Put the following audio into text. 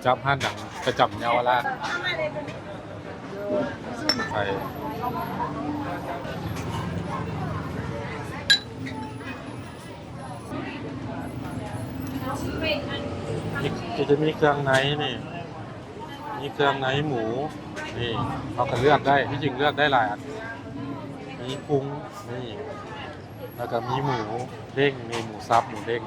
ຈັບຮ້ານດັງປະຈຳເຍົາວະລາດ. ໄປ ນີ້ ຈະມີເຄື່ອງໃນນີ້ ມີເຄື່ອງໃນໝູ ນີ້ ເຮົາກໍເລືອກໄດ້ ທີ່ຈິງເລືອກໄດ້ຫຼາຍອັນ ມີກຸ້ງ ນີ້ ແລ້ວກໍມີໝູເດ້ງ ມີໝູສັບ ໝູເດ້ງ